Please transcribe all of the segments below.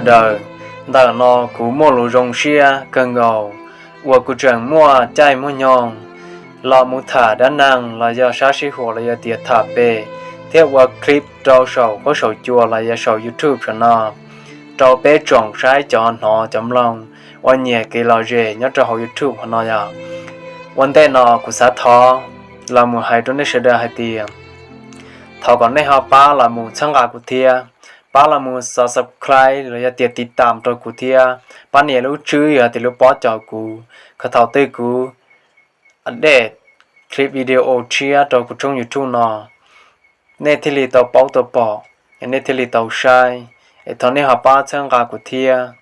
Sawv daws, ntawm no kuv muaj lus zoo siab kawg nkaus uas kuv tseem muaj caij muaj nyoog los mus tham dab neeg los yog sab sib huam los yog tias tham pem thiab ua clip rau saum huab saum cua los yog saum YouTube saum no rau peb tsoom saib cov hnov cov mloog uas nyiam kev lom zem nyob rau hauv YouTube hov no yog. Ua ntej no kuv xav thov los mus hais rau nej sawv daws hais tias thov kom nej ho pab los mus txhawb nqa kuv thiab, pab los mus subscribe los yog tias tiv tam rau kuv thiab pab nias lub tswb yog tias lub pob cov kuv, kom thaum twg kuv update clip video tshiab rau kuv tshooj YouTube no, nej thiaj li tau paub tau pom, nej thiaj li tau saib. Es thov nej ho pab txhawb nqa kuv thiab.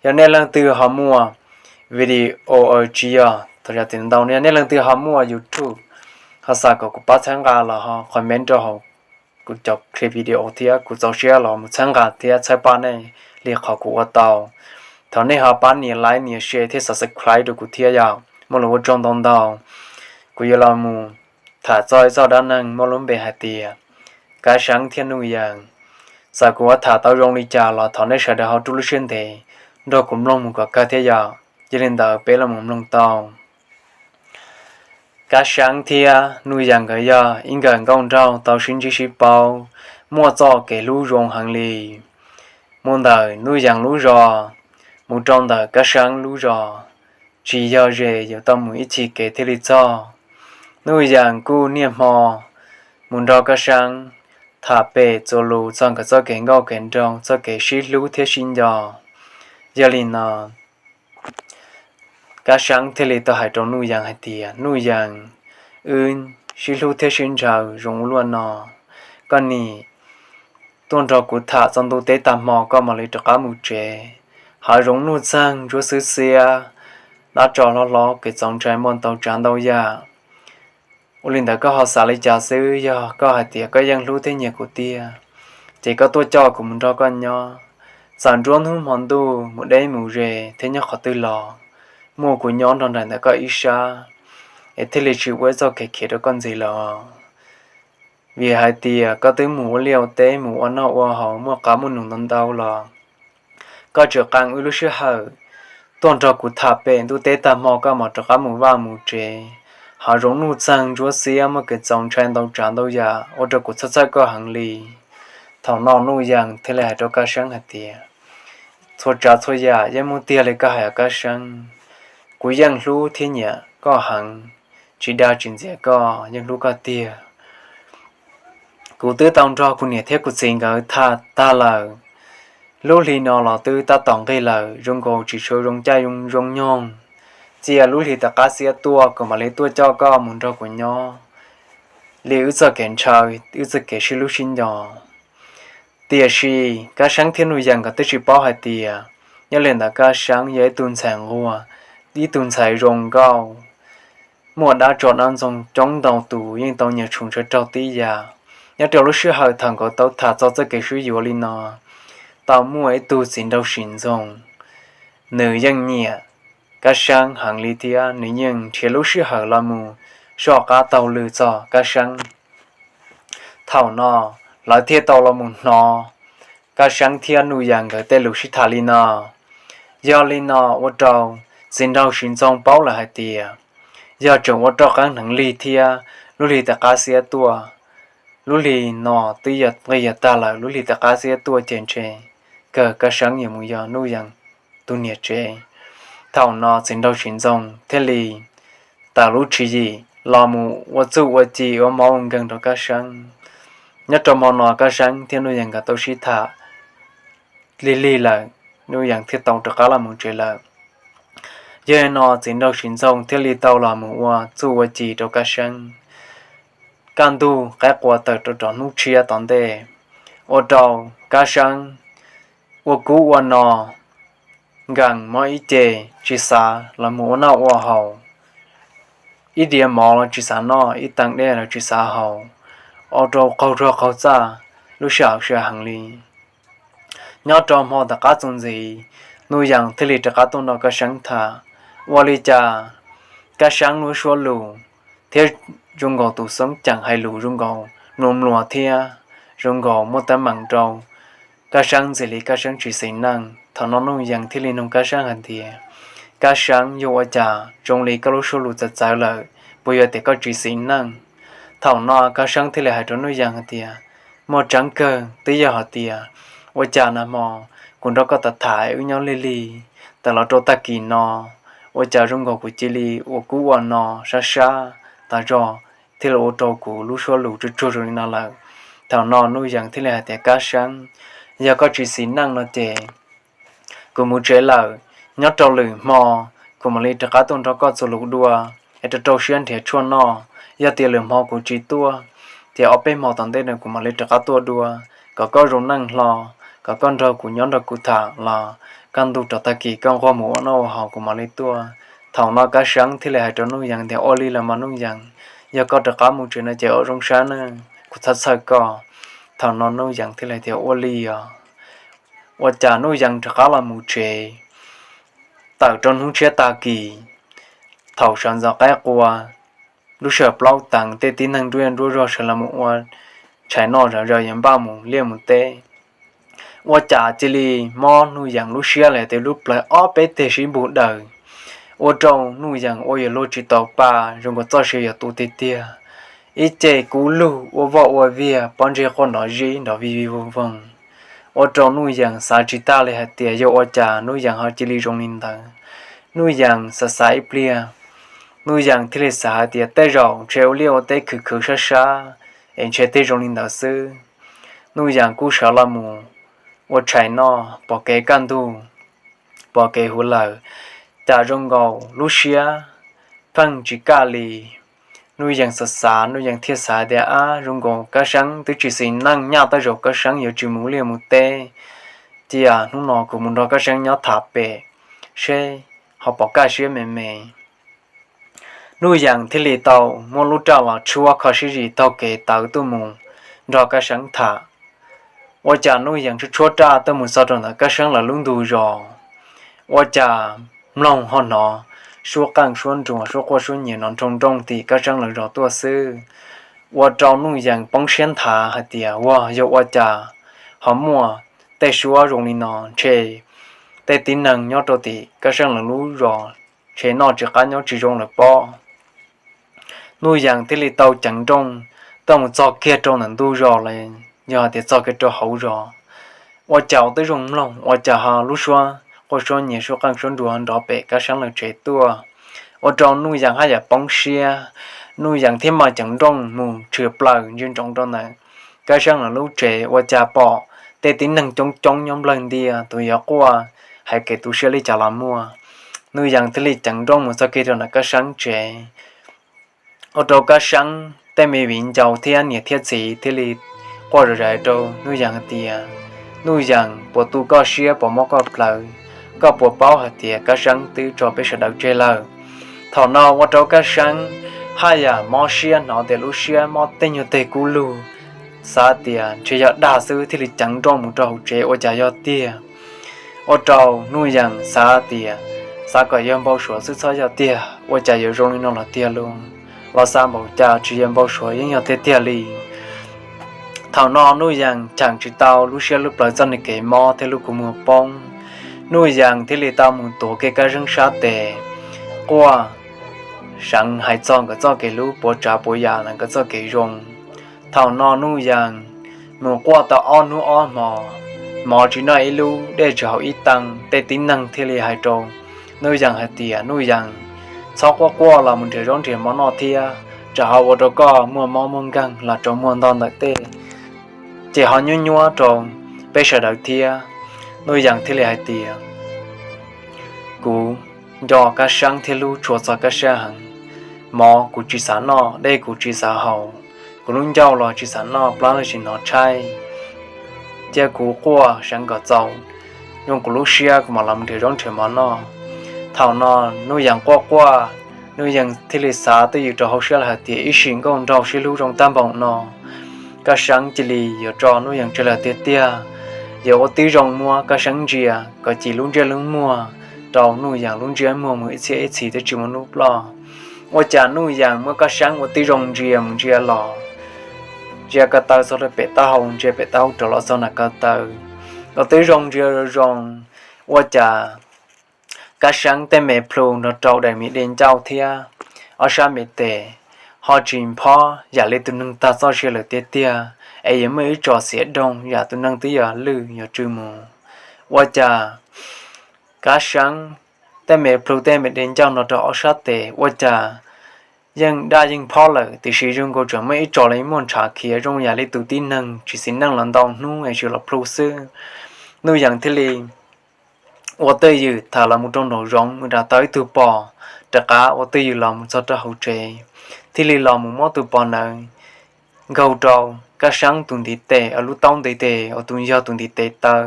Yog nej leej twg ho muaj video, tsis yog, thaum yog tias ntau, yog nej leej twg ho muaj YouTube ho xav kom kuv pab txhawb nqa los ho comment rau hauv kuv cov clip video thiab kuv txaus siab los mus txhawb nqa thiab txhawb pab nej li qhov kuv ua tau. Thov nej ho pab nias like nias share thiab subscribe rau kuv thiab yog. Muaj lus ua tsaug ntau ntau. Kuv yuav los mus tham txog ib txoj dab neeg muaj lub npe hais tias Kab Seeb thiab Nuj Yees. Txawm kuv ua tham tau zoo li cas los thov nej sawv daws ho rub lub siab ntev nrog kuv mloog mus kom kawg thiab yog. Yog li ntawd peb los mus mloog tau. Kab Seeb thiab Nuj Yees nkawd yog ib nkawm nkauj nraug tau sib ntsib sib paub, muaj txoj kev hlub zoo heev li. Mus ntawm Nuj Yees lub zos mus rau ntawm Kab Seeb lub zos tsis yog ze yuav tau mus ib chim kev thiaj li txog. Nuj Yees kuj niaj hmo mus nrog Kab Seeb tham pem txuas lus txog nkawd txoj kev nkauj kev nraug, txoj kev sib hlub thiab sib nco. Yog li no Kab Seeb thiaj li tau hais rau Nuj Yees hais tias, Nuj Yees, wb sib hlub thiab sib ntshaw zoo ua luaj no, koj nim tuaj nrog kuv tham txog ntuj teb tag hmo koj mam li rov qab mus tsev. Hav zoov nuj txeeg ntsuab xwb xiab, dab tsov hlob hlob kev txaus ntshai muaj ntau tsav ntau yam. Ua li ntawd koj ho xav li cas xwb? Yog koj hais tias koj yeej hlub thiab nyiam kuv tiag, ces koj tuaj coj kuv mus nrog koj nyob. Txawm nruab hnub hmo ntuj mus deb mus ze thiab nyob qhov twg los, muaj kuv nyob nrog nraim ntawm koj ib sab, es thiaj li tsis ua ib txoj kev khiav rau koj ntxiv lawm. Vim hais tias koj twb mus ua liaj ua teb mus ua noj ua haus muaj qab muaj num ntau ntau los, koj tseem qee wb lub sij hawm tuaj nrog kuv tham pem ntuj teb tag hmo koj mam rov qab mus vaj mus tsev. Hav zoov nuj txeeg ntsuab xiab muaj kev txaus ntshai ntau tsav ntau yam ua rau kuv txhawj txhawj koj heev li. Thaum no Nuj Yees thiaj li hais rau Kab Seeb hais tias, txhua tsav txhua yam yeej muaj tiag li koj hais os Kab Seeb. Kuv yeej hlub thiab nyiam koj heev, tsis dag tsis ntxias koj, yeej hlub koj tiag. Kuv twb tau nrog kuv niam thiab kuv txiv nkawd tham tag lawm. Lub hli no los twb tab tom nqig lawm, zoo nkaus tsis tshua zoo caij zoo nyoog. Cia lub hli tom qab xiab tuaj kuv mam li tuaj coj koj mus nrog kuv nyob li wb txoj kev ntshaw, wb txoj kev sib hlub sib nco. Tiam sis Kab Seeb thiab Nuj Yees nkawd twb tsis paub hais tias, nyob li ntawd Kab Seeb yog ib tug ntxhais nquag, ib tug ntxhais zoo nkauj, muaj dab tsov dab ntxoog coob ntau tus yeej tau nyiam tshum ntshaw raug tib yam. Nyob rau lub sij hawm thaum nkawd tau tham txog txoj kev sib yuav li no, tau muaj ib tug txiv nraug Sim Ntxoog, nws yeej nyiam Kab Seeb heev li thiab nws yeej nrhiav lub sij hawm los mus soj qab taug lw txog Kab Seeb. Thaum no lawv thiaj tau los mus hnov Kab Seeb thiab Nuj Yees nkawd tej lus sib tham li no. Yog li no ua rau txiv nraug Sim Ntxoog paub lawm hais tias, yog tseem ua roj qeeb hneev lig thiab lub hli tom qab xiab tuaj. Lub hli no twb yog nqig yog tag lawm, lub hli tom qab xiab tuaj ces ntshe kawg Kab Seeb yuav mus yog Nuj Yees tus niam tsev. Thaum no txiv nraug Sim Ntxoog thiaj li tawm lub tswv yim los mus ua txuj ua ci ua mov ua nkeeg rau Kab Seeb. Nyob rau hmo no Kab Seeb thiab Nuj Yees nkawd tau sib tham lig lig lawm, Nuj Yees thiaj tau rov qab los mus tsev lawm. Yog li no txiv nraug Sim Ntxoog thiaj li tau los mus ua txuj ua ci rau Kab Seeb. Kaj ntug qaib qua tawm rau rov hnub tshiab tom ntej, ua rau Kab Seeb ua kub ua no, nkees mob ib ce, tsis xav los mus ua noj ua haus, ib diav mov los tsis xav noj, ib teev dej los tsis xav haus, ua rau qaug zog qaug txaj, lub sij hawm siav heev li. Nyob rau hmo tom qab txuas ntxiv, Nuj Yees thiaj li rov qab tuaj nrog Kab Seeb tham. Ua li cas Kab Seeb lub suab lus thiab zoo nkaus tus xeeb ceem hais lus zoo nkaus mluas mluas thiab zoo nkaus muaj teeb meem rau Kab Seeb ntxim li Kab Seeb tsis xis neej. Thaum no Nuj Yees thiaj li nug Kab Seeb hais tias, Kab Seeb, yog ua cas zoo li koj lub suab lus txawv txawv lawm, puas yog tias koj tsis xis neej? Thaum no Kab Seeb thiaj li hais rau Nuj Yees hais tias, Muaj tseeb kawg, twb yog hais tias ua cas nag hmo kuv nrog koj tham tham wb nyob lig lig, tawm los rau tag kis no ua cas zoo nkaus kuv cia li ua kub ua no sab sab tas zog, thiaj li ua rau kuv lub suab lus tsuag tsuag zoo li no lawm. Thaum no Nuj Yees thiaj li hais tias, Kab Seeb, yog koj tsis xis neej no ces kuv mus tsev lawm, nyob rau lwm hmo kuv mam li rov qab tuaj nrog koj txuas lus dua es rau rau siab nrhiav tshuaj noj. Yog tias lwm hmo kuv tsis tuaj, ces ob peb hmo tom ntej no kuv mam li rov qab tuaj dua, kom koj zoo neej hlo, kom koj nrog kuv nyob nrog kuv tham los kaj ntug rov tag kis koj nquag mus ua noj ua haus kuv mam li tuaj. Thaum no Kab Seeb thiaj li hais rau Nuj Yees tias, Ua li los mas Nuj Yees, yog koj rov qab mus tsev no ces ua zoo sab na, kuv txhawj txhawj koj. Thaum no Nuj Yees thiaj li tias, Ua li os. Ua cas Nuj Yees rov qab los mus tsev, tawm rau hnub tshiab tag kis, thaum sawv ntxov qaib qua, lub sij hawm plaub teev tej tib neeg nruab nruab zog sawv los mus ua tshais noj zom zaws yuav npaj mus liaj mus teb. Ua cas cia li mob Nuj Yees lub siab li tias lub plawv ob peb teg sib npug daws, ua rau Nuj Yees ua yuav luag tsis tau pa, zoo nkaus txoj sia yuav tu tiag tiag. Ib ce kub lug ua voj ua viag, pob ntseg quaj nrov zib nrov vij vij voog voog, ua rau Nuj Yees xav tsis tag li hais tias yog ua cas Nuj Yees ho cia li zoo li ntawd. Nuj Yees xav xav ib pliag, Nuj Yees thiaj li xav hais tias tej zaum ntshe ua liaj ua teb khwv khwv sab sab es ntshe thiaj zoo li ntawd xwb. Nuj Yees kuj sawv los mus ua tshais noj, pom kev kaj ntug, pom kev huv lawm, cas zoo nkaus lub siab pheej tsis kaj li. Nuj Yees xav xav, Nuj Yees thiaj xav tias, Ab, zoo nkaus Kab Seeb twb tsis xis neej, nyaj tej zaum Kab Seeb yuav tsis mus liaj mus teb. Cia hnub no kuv mus nrog Kab Seeb nyob tham pem seb ho puas kaj siab me me. Nuj Yees thiaj li tau muab lub raj los tshuab kho siab zis taug kev tawm tuaj mus nrog Kab Seeb tham. Ua cas Nuj Yees tshuab tshuab raj tuaj mus txog rau ntawm Kab Seeb lawv lub ntug zos, ua cas mloog ho hnov suab qeej suab nruas suab quaj suab nyiav nrov nroo nrooj tim Kab Seeb lawv zos tuaj xwb. Ua rau Nuj Yees poob siab nthav hais tias, Ua, yog ua cas ho muaj tej suab zoo li no, ntshe tej tib neeg nyob rau tim Kab Seeb lawv lub zos ntshe noj tsis qab nyob tsis zoo lawm pob. Nuj Yees thiaj li tau ceev nrooj tuaj mus txog kiag rau ntawm ntug zos los yog hais tias txog kiag rau hauv zos. Ua cas twb zoo mloog, ua cas ho lub suab quaj suab nyiav suab qeej suab nruas nrov pem Kab Seeb lawv tsev tuaj. Ua rau Nuj Yees haj yam poob siab, Nuj Yees thiaj mam ceev nrooj mus tshwm plaws ntsia ntsoov rau ntawm Kab Seeb lawv lub tsev, ua cas pom tej tib neeg coob coob nyob nplawg ntias, tus yuav quaj, hais kev tu siab li cas los muaj. Nuj Yees thiaj li ceev nrooj mus txog kiag rau ntawm Kab Seeb tsev. Ua rau Kab Seeb tej me viv ncaus thiab niam thiab txiv thiaj li quaj zom zaws rau Nuj Yees hais tias, Nuj Yees, puas tu koj siab, puas mob koj plawv, koj puas paub hais tias Kab Seeb twb tso peb sawv daws tseg lawm? Thaum no ua rau Kab Seeb haj yam mob siab, hnov tias lub siab mob tej nyuag teg kub lug, xav tias ntshe yog dag xwb thiaj li ceev nrooj mus rau hauv tsev ua cas yog tiag. Ua rau Nuj Yees xav tias, xav kom yog npau suav xwb txhob yog tiag, ua cas yuav zoo li no los tiag lauj. Los xav npaum cas tsis yog npau suav yeej yog tiag tiag li. Thaum no Nuj Yees cheem tsis tau lub siab lub plawv txoj niag kev mob thiab lub kua muag poob. Nuj Yees thiaj li tau mus tuav kiag Kab Seeb sab tes, quaj seev hais txog nkawd txoj kev hlub puas tsav puas yam los nkawd txoj kev zoo. Thaum no Nuj Yees mus quaj tau ob hnub ob hmo, mov tsis noj ib lub, dej tsis haus ib tee, tej tib neeg thiaj li hais rau Nuj Yees hais tias, Nuj Yees, txhob quaj quaj los mus nrhiav zaub nrhiav mov noj thiab, tsam ho ua rau koj muaj mob muaj nkeeg los rau muaj ntog ntawm tej, ces ho nyuab nyuab rau peb sawv daws thiab. Nuj Yees thiaj li hais tias, Kuv nco Kab Seeb thiab hlub tshua txog Kab Seeb heev. Mov kuv tsis xav noj, dej kuv tsis xav haus, kuv lub ncauj los tsis xav noj, plab los tsis hnov tshaib. Cia kuv quaj seev kom txaus, zoo kuv lub siab kuv mam los nrhiav zaub nrhiav mov noj. Thaum no Nuj Yees quaj quaj, Nuj Yees thiaj li xav twj ywm rau hauv siab lawm hais tias, Ib sim nkauj nraug sib hlub zoo tag npaum no, Kab Seeb cia li yuav tso Nuj Yees tseg lawm tiag tiag. Yuav ua tib zoo muab Kab Seeb ntsia kom cim lub ntsej lub muag rau Nuj Yees lub ntsej muag mus ib txhiab ib txhis twb tsis muaj hnub ploj. Ua cas Nuj Yees muab Kab Seeb ua tib zoo ntsia mus ntsia los, ntsia ko taw txog rau pem taub hau, ntsia pem taub hau rov los txog nram ko taw, ua tib zoo ntsia zoo zoo, Ua cas Kab Seeb tej me plhu nrog rau daim me de ncauj thiab ob sab me tes ho tsis nphob yam li tus neeg tag txoj sia lawm tiag tiag, es yuav muaj ib tsos xiav doog yam tus neeg twb yog lwj yuav tsw mus. Ua cas Kab Seeb tej me plhu tej me de ncauj nrog rau ob sab tes ua cas yeej daj yeej phob lawm, tiam sis zoo nkaus tseem muaj ib tsos li muaj ntshav khiav zoo yam li tus tib neeg tsis xis neej los ntau hnub es tsis los plhu xwb. Nuj Yees thiaj li ua twj ywm tham los mus rau nraum zoov mus nram tau ib tug pos, rov qab ua twj ywm los mus txog rau hauv tsev, thiaj li los mus muab tus pos ntawd nkaug rau Kab Seeb tus ntiv tes, lub taub ntiv tes uas tus yog tus ntiv tes taw.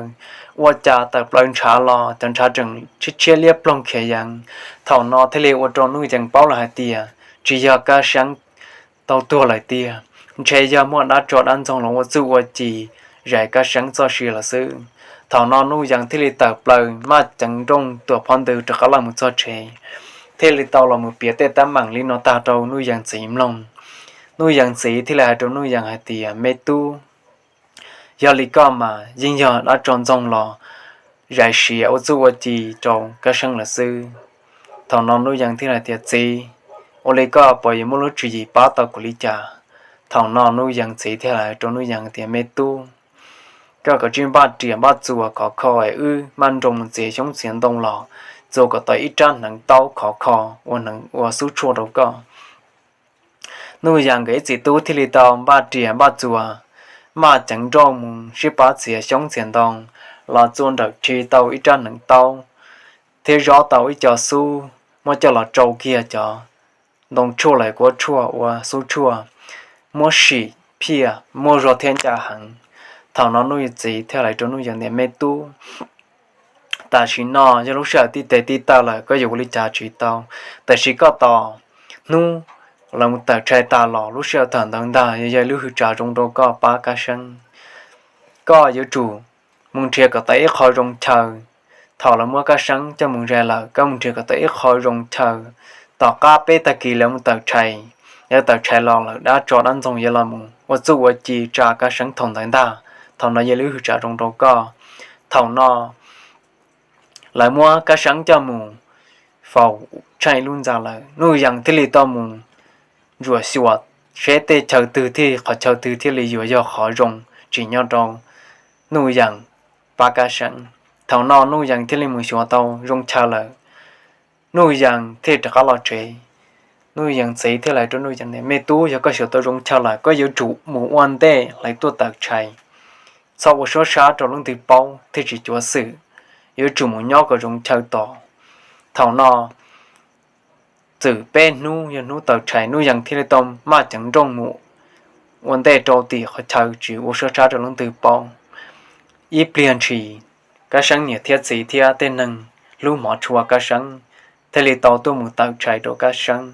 Ua cas tawm plaws ntshav los cov ntshav tseem tshiab tshiab liab ploog khiav yees. Thaum no thiaj li ua rau Nuj Yees paub lawm hais tias tsis yog Kab Seeb tau tuag lawm tiag, ntshe yog muaj dab tso dab ntxoog los ua txuj ua ci zais Kab Seeb txoj sia lawm xwb. Thaum no Nuj Yees thiaj li tawm plaws maj ceev nrooj tuam phov ntws rov qab los mus txog tsev, thiaj li tau los mus piav tej teeb meem li no tag rau Nuj Yees txiv mloog. Nuj Yees txiv thiaj li hais rau Nuj Yees hais tias, Me tub, yog li koj mas yeej yog dab tso ntxoog los zais siav ua txuj ua ci rau Kab Seeb lawm xwb. Thaum no Nuj Yees thiaj hais tias, Txiv, ua li koj puas yuav muaj lub tswv yim pab tau kuv li cas? Thaum no Nuj Yees txiv thiaj hais rau Nuj Yees tias, Me tub, koj kav tsij npaj riam npaj txuas khov kho es wb maj nroos mus txiav xyoob txiav ntoo los txua kom tau ib rab hneev taub khov kho ua hneev ua xub tshuaj rau koj. Nuj Yees nkawd ib txiv tub thiaj li tau npaj riam npaj txuas, maj ceev nrooj mus sib pab txiav xyoob txiav ntoo los txua nrawm tshis tau ib rab hneev taub thiab zob tau ib co xub, muab coj los tsau kiag cov ntoo tshuaj los kuab tshuaj ua xub tshuaj, muab sim phiaj muaj zog thiab ncaj heev. Thaum no Nuj Yees txiv thiaj hais rau Nuj Yees tias, Me tub, tam sim no yog lub sij hawm tib tes tib taw lawm, koj yuav ua li cas tsis tau, tiam sis koj tos hnub lawv mus tawm tshais tas los lub sij hawm thaum ntawd ntag yog yog lub hwj tsav zoo rau koj pab Kab Seeb. Koj yuav tsum mus nrhiav kom tau ib qho zoo chaw. Thaum lawv muab Kab Seeb coj mus zais lawm, koj mus nrhiav kom tau ib qho zoo chaw. Tom qab peb tag kis lawv mus tawm tshais, lawv tawm tshais los lawm dab tso dab ntxoog yuav los mus ua txuj ua ci tsa Kab Seeb thaum ntawd ntag. Thaum no yog lub hwj tsav zoo rau koj. Thaum no lawv muab Kab Seeb coj mus faus tsheej ib lub ntxa lawm, Nuj Yees thiaj li tau mus ntsuam xyuas seb tej chaw twg thiaj, qhov chaw twg thiaj li yuav yog qhov zoo tsim nyog rau Nuj Yees pab Kab Seeb. Thaum no Nuj Yees thiaj li mus xyuas tau zoo chaw lawm, Nuj Yees thiaj rov qab los tsev. Nuj Yees txiv thiaj li hais rau Nuj Yees tias, Me tub, yog koj xyuas tau zoo chaw lawm, koj yuav tsum mus ua ntej hlawv tuaj tawm tshais. Txhob ua suab sab rau leej twg paub thiaj tsis cuav xwm, yuav tsum mus nyob kom zoo chaw tos. Thaum no txwm peb hnub yog hnub tawm tshais, Nuj Yees thiaj li tau maj ceev nrooj mus ua ntej rau tim qhov chaw tsis ua suab sab rau leej twg paub. Ib pliag ntshis, Kab Seeb niam thiab txiv thiab tej neeg hlub hmov tshua Kab Seeb thiaj li tau tuaj mus tawm tshais rau Kab Seeb.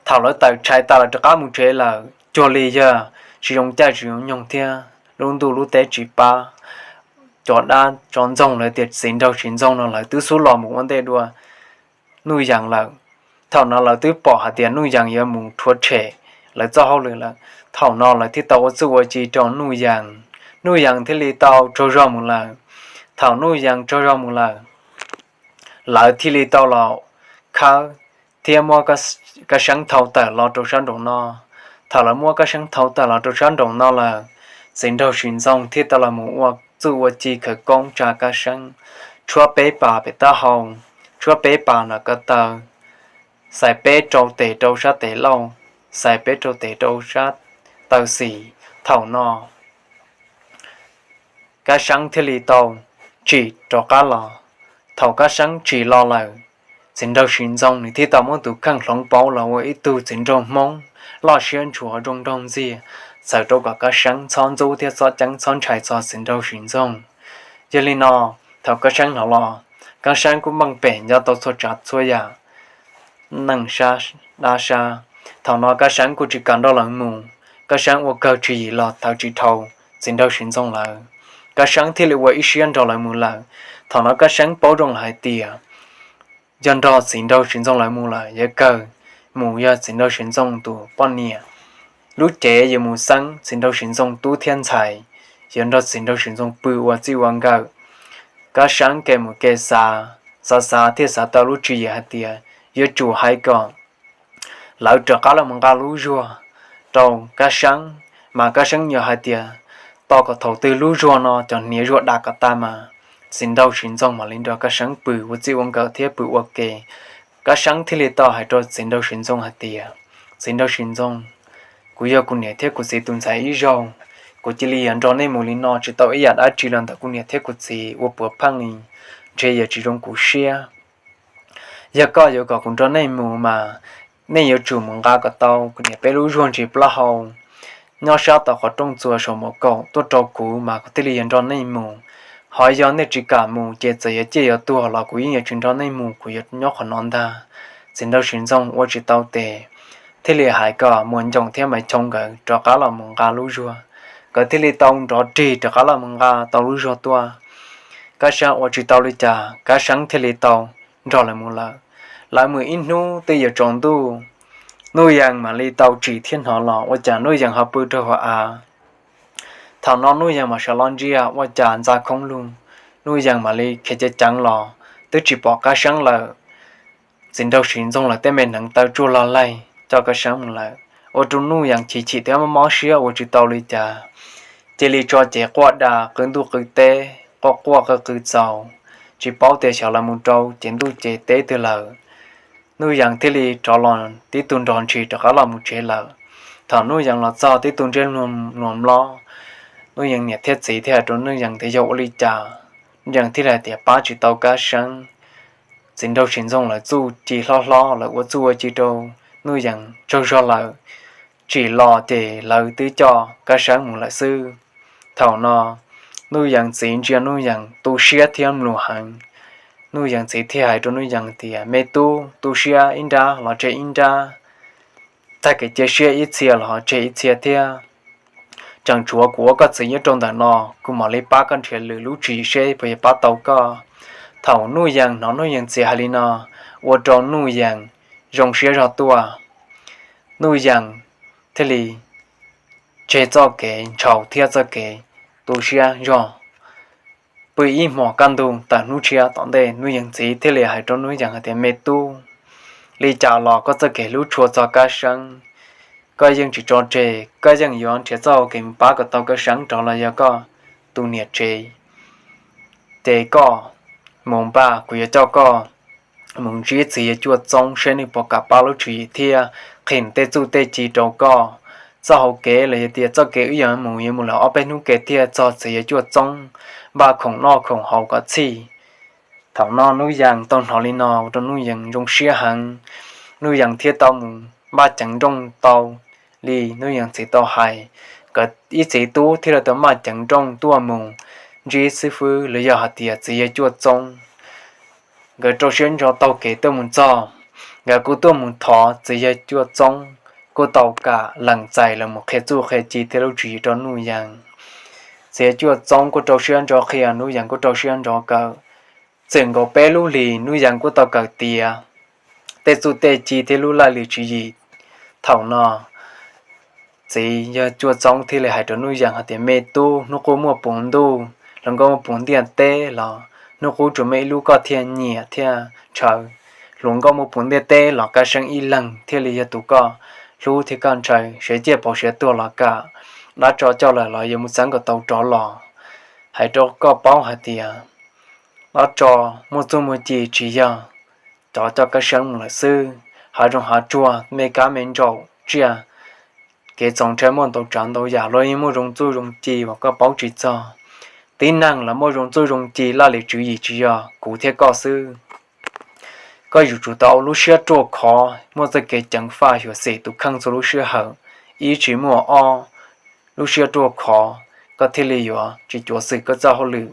Thaum lawv tawm tshais tas lawv rov qab mus tsev lawm, cuag li yog tsis zoo caij tsis zoo nyoog thiab lub ntuj lub teb tsis pab. Cov dab tso ntxoog lawv tias txiv nraug tsis ntxoog no lawv twb xub los mus ua ntej dua Nuj Yees lawm. Thaum no lawv twb pom hais tias Nuj Yees yuav mus rhuav tshem lawv txoj hauj lwm lawm. Thaum no lawv thiaj tau ua txuj ua ci rau Nuj Yees, Nuj Yees thiaj li tau tsaug zog mus lawm. Thaum Nuj Yees tsaug zog mus lawm, lawv thiaj li tau los khawb thiab muab Kab Seeb thau tawm los rau sab nraum no. Thaum lawv muab Kab Seeb thau tawm los rau sab nraum no lawm, txiv nraug Sis Ntxoog thiaj tau los mus ua txuj ua ci khawv koob tsa Kab Seeb, tshuab peb pas pem taub hau, tshuab peb pas nram ko taw, xais peb rau tes rau sab tes laug, xais peb rau tes rau sab taw xis. Thaum no Kab Seeb thiaj li tau tsim rov qab los. Thaum Kab Seeb tsim los lawm, txiv nraug Sis Ntxoog nws thiaj tau muab tus kheej hloov pauv los ua ib tug txiv nraug Hmoob loj siab ntshua zoo nraug ntxiag, txhawm rau kom Kab Seeb txhob ntxub thiab txhob ceeb txhob ntshai txog txiv nraug Sis Ntxoog. Yog li no, thaum Kab Seeb hnov los, Kab Seeb kuj meej pem nco tau txhua tsav txhua yam neej sab dab sab. Thaum no Kab Seeb kuj tsis kam nrog lawv mus, Kab Seeb ua kawg tswv yim los thawv tsis dhau txiv nraug Sis Ntxoog lawv, Kab Seeb thiaj li ua ib siab nrog lawv mus lawm. Thaum no Kab Seeb paub zoo lawm hais tias yog nrog txiv nraug Sis Ntxoog lawv mus lawm yuav kawg mus yog txiv nraug Sis Ntxoog tus poj niam. Lub cev yuav mus xeeb txiv nraug Sis Ntxoog tub thiab ntxhais, yuav nrog txiv nraug Sis Ntxoog pw ua txij ua nkawm. Kab Seeb kev mus kev xav, xav xav thiaj xav tau lub tswv yim hais tias yuav tsum hais kom lawv rov qab los mus nqa lub zuag rau Kab Seeb, mas Kab Seeb yuav hais tias tos kom thaum twg lub zuag no cov hniav zuag dam kom tas mas Txiv Nraug Siv Ntxoog mam li nrog Kab Seeb pw ua txij ua nkawm thiab pw ua ke. Kab Seeb thiaj li tau hais rau Txiv Nraug Siv Ntxoog hais tias, Txiv Nraug Siv Ntxoog, kuv yog kuv niam thiab kuv txiv tus ntxhais ib zaug, kuv cia li yuav nrog nej mus li no tsis tau ib yam dab tsi los ntawm kuv niam thiab kuv txiv ua puav pheej li, ntshe yuav tsis zoo kuv siab. Yog koj yuav kom kuv nrog nej mus mas nej yuav tsum mus nqa kom tau kuv niam peb lub zuag ntsis plaub hau nyob sab tom qhov rooj txuas saum mus kaum tuaj rau kuv mas kuv thiaj li yuav nrog nej mus. Ho yog nej tsis kam mus ces txawm yuav ciaj yuav tuag los kuv yeej yuav tsis nrog nej mus, kuv yuav nyob qhov no ntag. Txiv Nraug Siv Ntxoog ua tsis tau tes, thiaj li hais kom Muas Ncoom thiab Maiv Choo nkawd rov qab los mus nqa lub zuag. Nkawd thiaj li tau nrov rig rov qab los mus nqa tau lub zuag tuaj. Kab Seeb ua tsis tau li cas, Kab Seeb thiaj li tau nrog lawv mus lawm. Lawv mus ib hnub twb yuav tsaus ntuj, Nuj Yees mam li tau tsim thiab hnov los ua cas Nuj Yees ho pw rau hauv av. Thaum no Nuj Yees mam sawv los ntsia ua cas ntxa khoob lug, Nuj Yees mam li khiav ceev ceev los twb tsis pom Kab Seeb lawm. Txiv Nraug Siv Ntxoog lawv tej me hneev taw tsuag log laig coj Kab Seeb mus lawm, ua rau Nuj Yees chim chim thiab mob mob siab ua tsis tau li cas. Cia li tso cev quaj da qw ntuj qw teb, quaj quaj qw qw txaus, tsis paub tias xyov lawv mus rau ces ntuj ces teb twg lawm. Nuj Yees thiaj li rov los tib tug nrog ntshis rov qab los mus tsev lawm. Thaum Nuj Yees los txog tib tug ntsej muag mlob, Nuj Yees niam thiab txiv thiaj hais rau Nuj Yees tias yog ua li cas. Nuj Yees thiaj li hais tias pab tsis tau Kab Seeb. Txiv Nraug Siv Ntxoog lawv txuj ci hlob hlob, lawv ua txuj ua ci rau Nuj Yees tsaug zog lawm. Tsim los ces lawv twb coj Kab Seeb mus lawm xwb. Thaum no Nuj Yees txiv ntsia Nuj Yees tu siab thiab mluas heev. Nuj Yees txiv thiaj hais rau Nuj Yees tias me tub, tu siab ib nrab los tseg ib nrab, tag kev cia siab ib txhia los ho tseg ib txhia thiab. Tseem tshuav kuv ua koj txiv nyob rau ntawm no, kuv mam li pab koj nrhiav lwm lub tswv yim seb puas yuav pab tau koj. Thaum Nuj Yees hnov Nuj Yees txiv hais li no, ua rau Nuj Yees zoo siab zog tuaj. Nuj Yees thiaj li tseg txoj kev ntshaus thiab txoj kev tu siab zog. Pw ib hmos kaj ntug tawm hnub tshiab tom ntej, Nuj Yees txiv thiaj li hais rau Nuj Yees hais tias me tub, li cas los koj txoj kev hlub tshua txog Kab Seeb, koj yeej tsis tso tseg, koj yeej yuav nrhiav txoj hau kev mus pab kom tau Kab Seeb rov los yog koj tus niam tsev. Ces koj mus npaj, kuv yuav coj koj mus ntsib txiv yawg Cuaj Txoob seb nws puas kam pab lub tswv yim thiab qhia tej txuj tej ci rau koj. Txoj hau kev los yog tias txoj kev wb yuav mus yuav mus lawm ob peb hnub kev thiaj txog txiv yawg Cuaj Txoob npaj khoom noj khoom haus kom txhij. Thaum no Nuj Yees tau hnov li no ua rau Nuj Yees zoo siab heev. Nuj Yees thiaj tau mus npaj ceev nrooj tau li Nuj Yees txiv tau hais. Nkawd ib txiv tub thiaj li tau npaj ceev nrooj tuaj mus ntsib xib fwb los yog hais tias txiv yawg Cuaj Txoob. Nkawd rau siab ntso taug kev tuaj mus txog, nkawd kuj tuaj mus thov txiv yawg Cuaj Txoob kuj tau kam lees txais los mus qhia txuj qhia ci thiab lub tswv yim rau Nuj Yees. Txiv yawg Cuaj Txoob kuj rau siab ntso qhia, Nuj Yees kuj rau siab ntso kawm. Txwm nkaus peb lub hlis Nuj Yees kuj tau kawm tiav tej txuj tej ci thiab lub laj lim tswv yim. Thaum no txiv yawg Cuaj Txoob thiaj li hais rau Nuj Yees hais tias me tub, hnub qub muaj puv ntuj, hluas nkauj muaj puv ntiaj teb los hnub qub tsuas muaj ib lub koj thiaj nyiam thiaj ntshaw. Hluas nkauj muaj puv ntiaj teb los Kab Seeb ib leeg thiaj li yog tus koj hlub thiab koj ntshaw, siav ciaj pauv siav tuag los kam, dab tso coj lawm los yuav mus txeeb kom tau rov los. Hais rau koj paub hais tias dab tso muaj txuj muaj ci tsis yog cov coj Kab Seeb mus lawm xwb. Hav zoov hav tsuag, me kab me ntsaum, tsiaj kev txaus ntshai muaj ntau tsav ntau yam, luag yeej muaj zoo txuj zoo ci uas koj paub tsis txog. Tib neeg los muaj zoo txuj zoo ci, laj lim tswv yim tsis yog kuv thiab koj xwb. Koj yuav tsum tau ua lub siab ruaj khov, muaj txoj kev ceev faj xyuam xim tus kheej txhua lub sij hawm. Ib tsis muaj ob, lub siab ruaj khov, koj thiaj li yuav tsis cuav xwm koj txoj hauj lwm.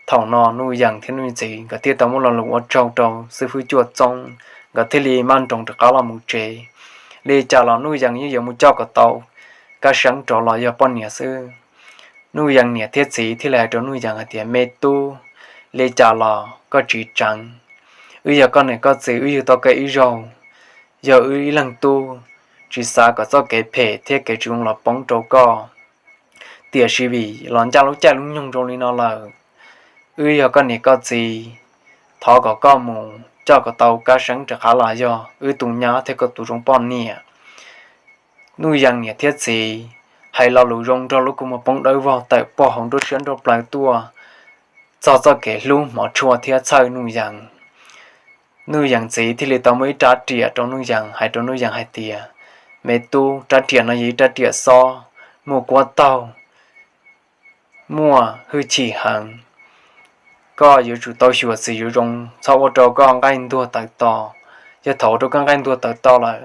Thaum no Nuj Yees thiab Nuj Yees txiv nkawd thiaj tau muaj lo lus ua tsaug rau xib fwb Cuaj Txoob, nkawd thiaj li maj nroos rov qab los mus tsev. Li cas los Nuj Yees yeej yuav mus coj kom tau Kab Seeb rov los yog poj niam xwb. Nuj Yees niam thiab txiv thiaj li hais rau Nuj Yees hais tias me tub, li cas los koj tsis tseev, wb yog koj niam koj txiv, wb yug tau koj ib zaug, yog wb ib leeg tub, tsis xav kom txoj kev phem thiab kev tsis zoo los poob rau koj. Tiam sis vim los ncaj lub caij lub nyoog zoo li no lawm, wb yog koj niam koj txiv, thov kom koj mus coj kom tau Kab Seeb rov qab los yog wb tus nyab thiab koj tus zoo poj niam. Nuj Yees niam thiab txiv hais lo lus zoo nrog lub kua muag poob dawb vog tawm pog hauv nruab siab nruab plawv tuaj txog txoj kev hlub hmov tshua thiab txhawj Nuj Yees. Nuj Yees txiv thiaj li tau muab ib rab riam rau Nuj Yees, hais rau Nuj Yees hais tias, me tub, rab riam no yog ib rab riam xob, muaj kuab taug, muaj hwj chim heev. Koj yuav tsum tau xyuam xim yuav zoo, txhob ua rau koj nqaij ntuag tawv to. Yog thaum ua rau koj nqaij ntuag tawv to lawm,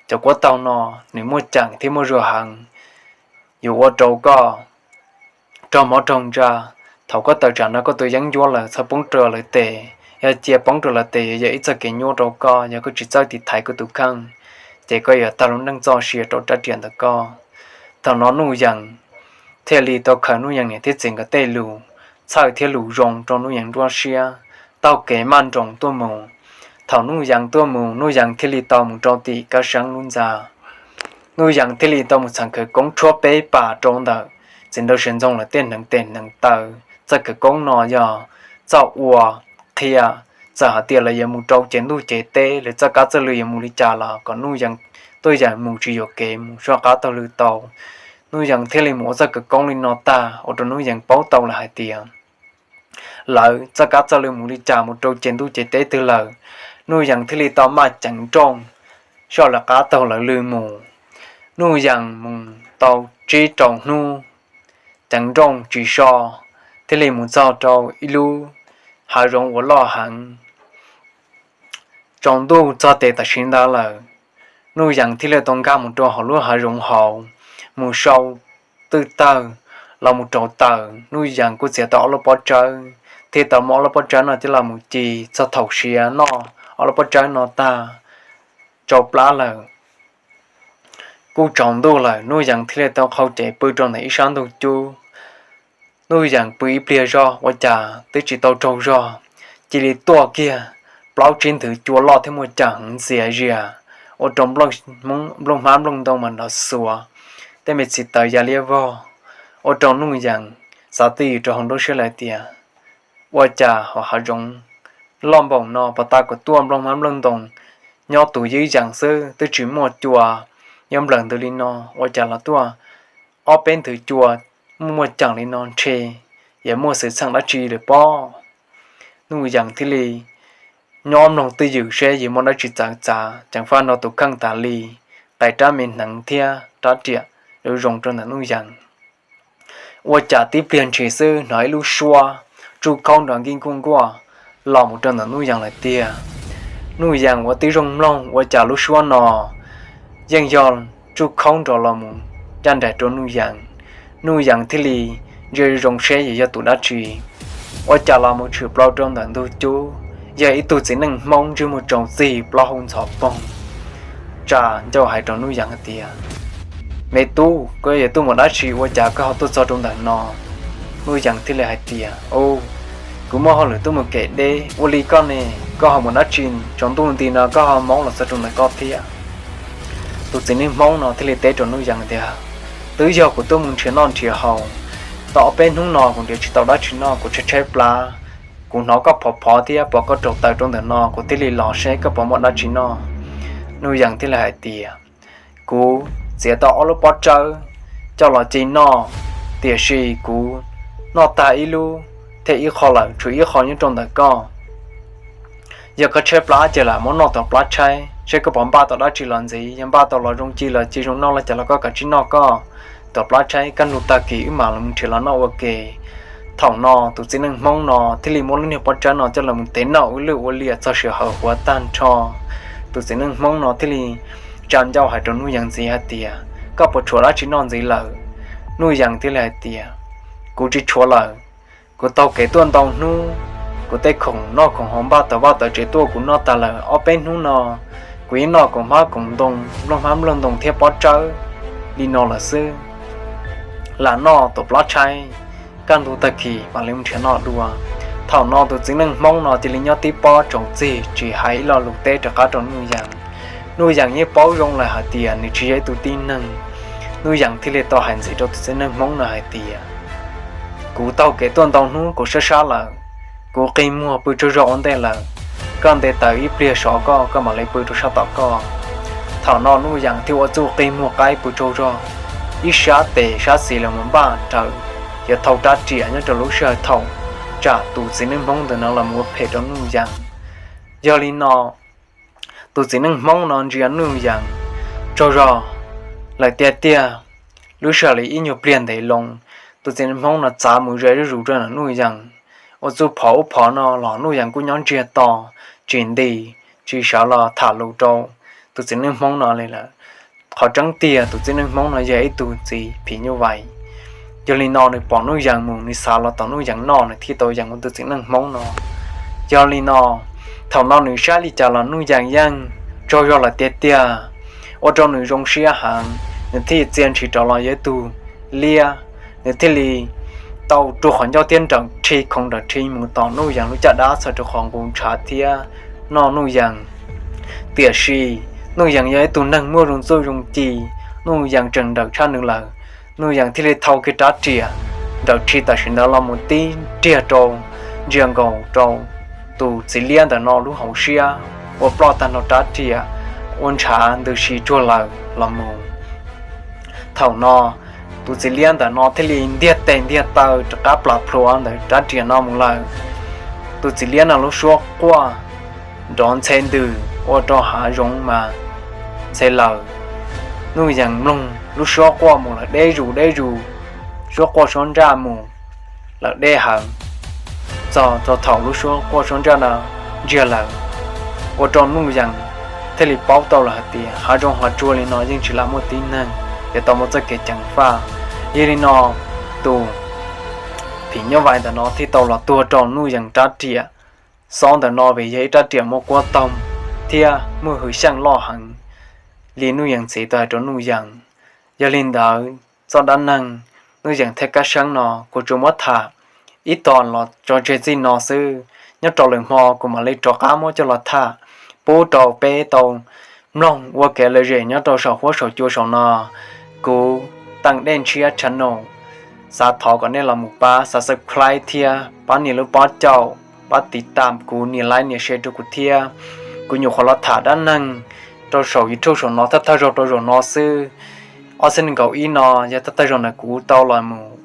cov kuab taug no nws muaj ceem thiab muaj zuag heev, yuav ua rau koj raug mob raug ntsa. Thaum koj tawm tsam no koj tus yeeb ncuab lawm txhob poob rau lawv tes, yog cia poob rau lawv tes yuav yog ib txoj kev nyuaj rau koj, yog koj tsis txawj tiv thaiv koj tus kheej, ces koj yuav tag lub neej txoj sia rau rab riam ntawm koj. Thaum no Nuj Yees thiaj li tau khaws Nuj Yees niam thiab txiv nkawd tej lus txhawj thiab lus zoo rau Nuj Yees nruab siab, taug kev maj nroos tuaj mus. Thaum Nuj Yees tuaj mus, Nuj Yees thiaj li tau mus rau tim Kab Seeb lub ntxa. Nuj Yees thiaj li tau mus txhawm khawv koob tshuab peb pas rau ntawm txiv nraug Siav Ntxoog lawv tej hneev tes hneev taw. Txoj khawv koob no yog txoj ua qhia, txawm hais tias lawv yuav mus rau ces ntuj ces teb, lawv txoj kab txoj lw yuav mus li cas los kom Nuj Yees tuaj yeem mus tsis yuam kev mus soj qab taug lw tau. Nuj Yees thiaj li mus ua txoj khawv koob li no tag ua rau Nuj Yees paub tau lawm hais tias lawv txoj kab txoj lw mus li cas, mus rau ces ntuj ces teb twg lawm. Nuj Yees thiaj li tau maj ceev nrooj soj lawv qab taug lawv lw mus. Nuj Yees mus tau tsib rau hnub, ceev nrooj tsis so, thiaj li mus txog rau ib lub hav zoov uas loj heev. Tsaus ntuj txog tes tam sim ntawd lawm, Nuj Yees thiaj li tau nkag mus rau hauv lub hav zoov hauv, mus sau twj tawg los mus rauv taws. Nuj Yees kuj txiav tau ob lub pob tsawb, thiaj tau muab ob lub pob tsawb no coj los mus ci. Txog thaum siav noj ob lub pob tsawb no tag, tsau plab lawm, kuj tsaus ntuj lawm, Nuj Yees thiaj li tau qhau cev pw rau ntawm ib sab ntug cub. Nuj Yees pw ib pliag zog ua cas twb tsis tau raug zog, cia li tuaj kiag plaub tsib nthwv cua loj thiab muaj ceem heev ntxias zias, ua rau nplooj hmab nplooj ntoo mas nrov xuav, tej me txiv taws ya liab vog, ua rau Nuj Yees xav twj ywm rau hauv nruab siab lawm tias, ua cas hauv hav zoov loj npaum no, puag ta kuv tuaj nplooj hmab nplooj ntoo nyob tus ywb yees xwb twb tsis muaj cua nyob nplawg ntws li no, ua cas los tuaj ob peb nthwv cua muaj muaj ceem li no, ntshe yuav muaj xwm txheej dab tsi lawm pob. Nuj Yees thiaj li nyob mloog twj ywm seb yuav muaj dab tsi txawv txav, ceev faj nrog tus kheej tas li, qais rab me hneev thiab rab riam zoo zoo rau ntawm Nuj Yees. Ua cas tib pliag ntshis xwb hnov ib lub suab tsuj khaub nrov nkij nkuj nkuaj los mus rau ntawm Nuj Yees lawm tiag. Nuj Yees ua tib zoo mloog ua cas lub suab no yeej yog tsuj khaub nrov los mus ncaj nraim rau Nuj Yees. Nuj Yees thiaj li ntsia zoo seb yuav yog tus dab tsi, ua cas los mus tshwm plaws rau ntawm ntug cub, yog ib tug txiv neej Hmoob ntsej muag tsaus txig plaub hau ntxhov poog, tsa ncauj hais rau Nuj Yees hais tias, me tub, koj yuav tuaj mus dab tsi ua cas koj ho tuaj txog rau ntawm no? Nuj Yees thiaj li hais tias, u, kuv muaj hauj lwm tuaj mus kev deb. Ua li koj ne, koj ho mus dab tsi tsaus ntuj nti no koj ho maub los txog rau ntawm koj thiab? Tus txiv neej Hmoob no thiaj li teb rau Nuj Yees tias, twb yog kuv tuaj mus nrhiav noj nrhiav haus, tau ob peb hnub no kuv nrhiav tsis tau dab tsi noj, kuv tshaib tshaib plab, kuv hnov koj phov phov thiab pom koj rauv taws rau ntawm no, kuv thiaj li los seb koj puas muaj dab tsi noj. Nuj Yees thiaj li hais tias, kuv txiav tau ob lub pob tsawb coj los ci noj, tiam sis kuv noj tag ib lub thiab ib qho lawm, tshuav ib qho nyob rau ntawm koj. Yog koj tshaib plab ces lam muab noj tom plab tshaib, seb koj puas npaj tau dab tsi los ntxiv, yog npaj tau los zoo ci los ci zoo noj los cas los koj kav tsij noj koj. Tom plab tshaib kaj ntug tag kis wb mam li mus nrhiav los noj ua ke. Thaum no tus txiv neej Hmoob no thiaj li muab lub niag pob tsawb no coj los mus tev noj ua luj ua liam txog sij hawm huav tag nrho. Tus txiv neej Hmoob no thiaj li tsa ncauj hais rau Nuj Yees ntxiv hais tias, koj puas tshuav dab tsi noj ntxiv lawm? Nuj Yees thiaj li hais tias, kuv tsis tshuav lawm. Kuv taug kev tuaj ntau hnub, kuv tej khoom noj khoom haus npaj tau vaj tau tsev tuaj kuv noj tag lawm. Ob peb hnub no kuv yeej noj khoom hmab khoom ntoo, nplooj hmab nplooj ntoo thiab pob tsawb li no lawm xwb. Lam noj tom plab tshaib, kaj ntug tag kis mam li mus nrhiav noj dua. Thaum no tus txiv neej Hmoob no cia li nyob tib pob tsaus txig tsis hais ib lo lus teb rov qab rau Nuj Yees. Nuj Yees yeej paub zoo lawm hais tias nws tsis yog ib tug tib neeg. Nuj Yees thiaj li tau hais ntxiv rau tus txiv neej Hmoob no hais tias, kuv taug kev tuaj ntau hnub kuv sab sab lawm, kuv qi muag pw tsaug zog ua ntej lawm, koj nte taws ib pliag sov koj, koj mam li pw rau sab tom koj. Thaum no Nuj Yees thiaj ua txuj qi muag qaib pw tsaug zog, ib sab tes sab xis los mus npaj rawv yuav thau rab riam nyob rau lub sij hawm thaum tsam tus txiv neej Hmoob ntawm no los mus ua phem rau Nuj Yees. Yog li no, tus txiv neej Hmoob no ntsia Nuj Yees tsaug zog lawm tiag tiag. Lub sij hawm li ib nyuag pliag ntev loo, tus txiv neej Hmoob no txav mus ze zuj zus rau ntawm Nuj Yees, ua txuj phov ub phov no los Nuj Yees kuj nyob ntsiag to, tsis nti, tsis sawv los tham lus rau tus txiv neej Hmoob no li lawm. Qhov tseeb tiag tus txiv neej Hmoob no yog ib tug txiv phim nyuj vais. Yog li no nws pom Nuj Yees mus nws xav los tom Nuj Yees noj nws thiaj tau yees ua tus txiv neej Hmoob no. Yog li no, thaum no nws saib li cas los Nuj Yees yeej tsaug zog lawm tiag tiag, ua rau nws zoo siab heev, nws thiaj txia ntshis rov los yog ib tug liab. Nws thiaj li tau rua qhov ncauj thiab nrawm rhi khoov nrawm rhi mus tom Nuj Yees lub caj dab txhawm rau qhov nqus ntshav thiab noj Nuj Yees. Tiam sis Nuj Yees yog ib tug neeg muaj zoo txuj zoo ci, Nuj Yees tseem nrawm tshaj nws lawm. Nuj Yees thiaj li thau kiag rab riam nrawm rhi tam sim ntawd los mus tib riag rau, ntsia nkaus rau tus txiv liab ntawm no lub hauv siab, ua ploj tag nrho rab riam, ua ntshav ntws si tsuag lawm los mus. Thaum no, tus txiv liab ntawm no thiaj li ntiag tes ntiag taw rov qab plam plhuav ntawm rab riam no mus lawm. Tus txiv liab no lub suab quaj nrov ntxhe ntws ua rau hav zoov mas ntxhe lawm. Nuj Yees mloog lub suab quaj mus lawm deb zus deb zus, suab quaj suab ntsaj mus lawm deb heev, txog rau thaum lub suab quaj suab ntsaj no ntsiag lawm, ua rau Nuj Yees thiaj li paub tau lawm hais tias hav zoov hav tsuag li no yeej tsis lam muaj tib neeg, yuav tau muaj txoj kev ceev faj. Yog li no, tus phim nyuj vais ntawm no thiaj tau los tuag rau Nuj Yees rab riam. Xob ntawm no vim yog ib rab riam muaj kuab toog thiab muaj hwj xyeej loj heev li Nuj Yees txiv tau hais rau Nuj Yees. Yog li ntawd, txoj dab neeg Nuj Yees thiab Kab Seeb no kuv tsuas muab tham ib tog los tso tseg txij no xwb. Nyob rau lwm hmo kuv mam li rov qab muab coj los tham pub rau peb tau mloog ua kev lom zem nyob rau saum huab saum cua saum no. Kuv Teej Dej Ntshiab channel, xav thov kom nej los mus pab subscribe thiab pab nias lub pob caum, pab tiv tam kuv, nias like nias share rau kuv thiab. Kuv nyuam qhuav los tham dab neeg rau saum YouTube saum no thawj thawj zaug rau zaum no xwb. Ob txhiab nees nkaum ib no yog thawj thawj zaug ntawm kuv tau los mus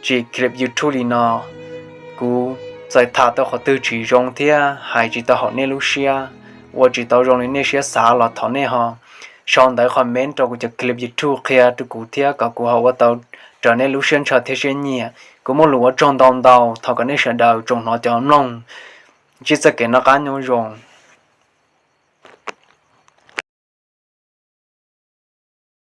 tsim clip YouTube li no. Kuv txawm tham tau qhov twg tsis zoo thiab hais tsis tau haum nej lub siab, ua tsis tau zoo li nej siab xav los thov nej ho sau ntawv comment rau kuv cov clip YouTube qhia rau kuv thiab kom kuv ho ua tau raws nej lub siab ntshaw thiab siab nyiam. Kuv muaj lus ua tsaug ntau ntau, thov kom nej sawv daws tsoom hnov cov mloog ntsib txoj kev noj qab nyob zoo.